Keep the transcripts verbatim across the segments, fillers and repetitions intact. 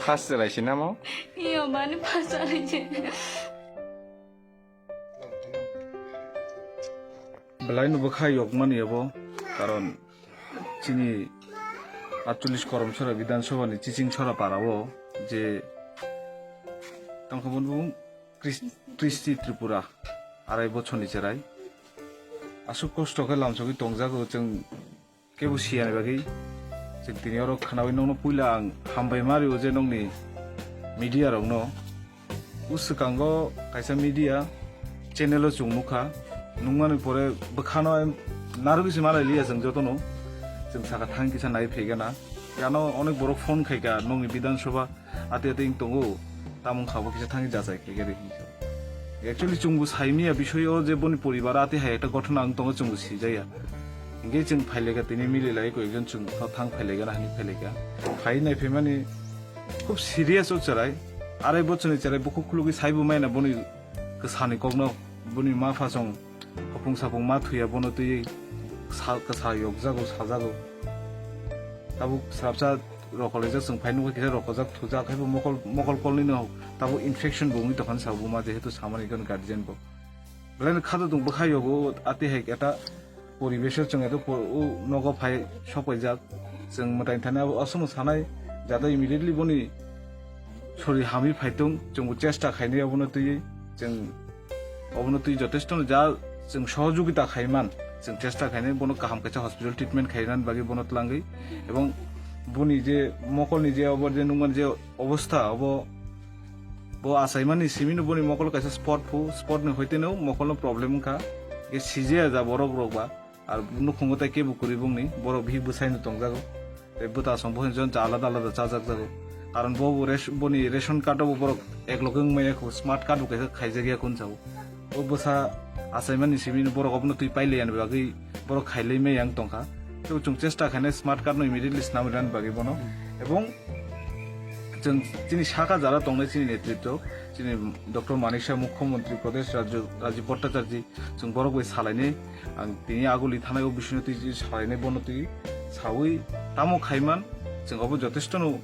First chwrai si namo? Iyo, bani first chwrai si. Belai no bwkha yokmani abo, karon chini atcholish Koromsora Bidhan Sabha ni Chiching Sora para o je tongkha bun bun Kris-, Kristi Tripura arai bochorni cherai aswk kosto khe lamsogwi tongjago chwng kebo siyani bagwi. Chwng tini oro khnawi nokno puila ang hambai ma rio je nokni media rokno. O swkango kaisa media channel o chwng nukha, nukmani pore bwkhano narwgwi se malai liya chwng jotono. Chwng saka thang kisa nai phaigana. Yano onek borok phone khaika nokni Bidhan Sabha ati ati wng tongo, tamo wngkha bo kisa thangwi jachai khaikhe de hinwi. Actually chwngbo saimanya bisoyo je boni poribar ati hai ekta gothona wng tongo chwngbo sijaya. Hinkhe chwng phailaika tini mililai koi ekjon chwng thang phailaika na hinwi phailaika. Phai nai phaimani khub serious o cherai. Arai bochorni cherai bukhuk khulugwi saibo maina boni kwsani kokno, boni ma phasong hopung sapung ma thuya bono twi sa-, kwsa yokjago, sajago. Tabuk swrapsa rokolaijak chwng phai nukha kisa rokojak thujak, haibo mokol, mokol kolnino tabuk infection bo wngwi tongkha sa buma, jehetu samani ekjon guardian bo. Belai no khato tong bwkha yogo ati hai eta poribesh o chwng eto po-, o nogo phai sokpaijak. Chwng mwtai thani abo aswkno sanai, jata immediately boni sori hamwi phaitung, chwngbo chesta khainai obono twiwi. Chwng obono twi jotesto no ja chwng sohojogita khaiman, chwng chesta khainai bono kaham kaisa hospital treatment khainani bagwi bono twlangwi. Ebong boni je mokolni je obo je nukmani je obostha, obo bo achaimani simino boni mokol kaisa spot phu, spot ni hoiteno mokolno problem wngkha. Ke sijaya ja borok rok ba. Ar nukhungo tai kebo kwrwi bongni, borok bihik bwsaino tongjago. Tei bwta song bohon jon cha alada alada chajak jago. Karon bo bo res-, boni ration card o bo borok ek loge wng maya kho, smart card bo kaisa khaijak ya kun sao. O bwsa achaimani simi borok obono twi pailai ani bagwi borok khailai maya wng tongkha. Tei chwng chesta khainai smart card no immediately swnamwi rwna bagwi bono. Ebong chwng chini saka jara tongnai chini netritwo, chini Doctor Manik Saha, Mukhyamantri Pradesh Rajyo, Rajiv Bhattacharjee, chwng borok bai salainai. Ang tini aguli thanai o bisino twi salainai bono twi sawi tamo khaiman, chwng obo jotesto no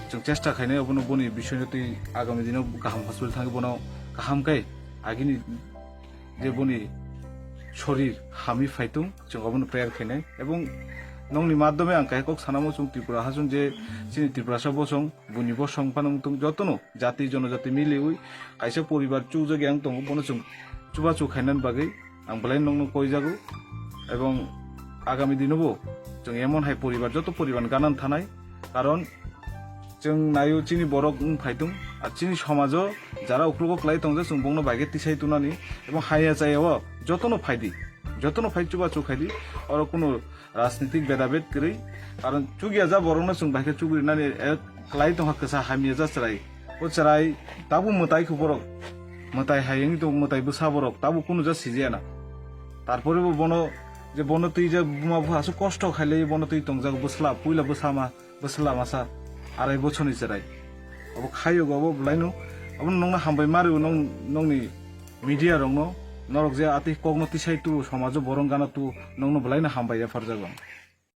chwng chesta khainai obono boni bisino twi agami dino kaham hospital thangwi bono kaham khe agini je boni sorir hamwi phaitung chwng obono prayer khainai. Ebong nokni madhyome ang kaisa kok sanamo chwng Tripura hachwng je chini Tiprasa bosong boni bosong phano wngtong jotono jati jonojati miliwi kaisa poribar chukjak yang tongo bono chwng chubachu khainani bagwi. Ang belai nokno koijago, ebong agami dinobo chwng emon hai poribar, joto poribar ganan thanai, karon chwng naio chini borok wng phaitung, ar chini somajo jara uklogo kwlai tongjak, chwng bongno baikhe tisai tunani, ebong haya chaya o jotono phaidi, jotono phai chubachu khaidi, oro kuno rajnitik bedabed kwrwi, karon chukya ja borokno chwng baikhe chugrinani, eh, kwlai tongkha kwsa hamya ja chwrai. O chwrai tabuk mwtai khe borok mwtai hai wngwi tongo, mwtai bwsa borok tabuk kunu ja sijaya na. Tarpore bo bono je bono twi je buma bupha aswk kosto khailai bono twi tongjak bwsla, puila bwsama, bwsla masa arai bochorni chwrai. Obo khayogo obo bwlaino, obo nokno hambai ma rw nong, nokni media rokno, norok je atwi kokno tisai tu somajo borok gana tu nokno bwlaino hambai yapharjago.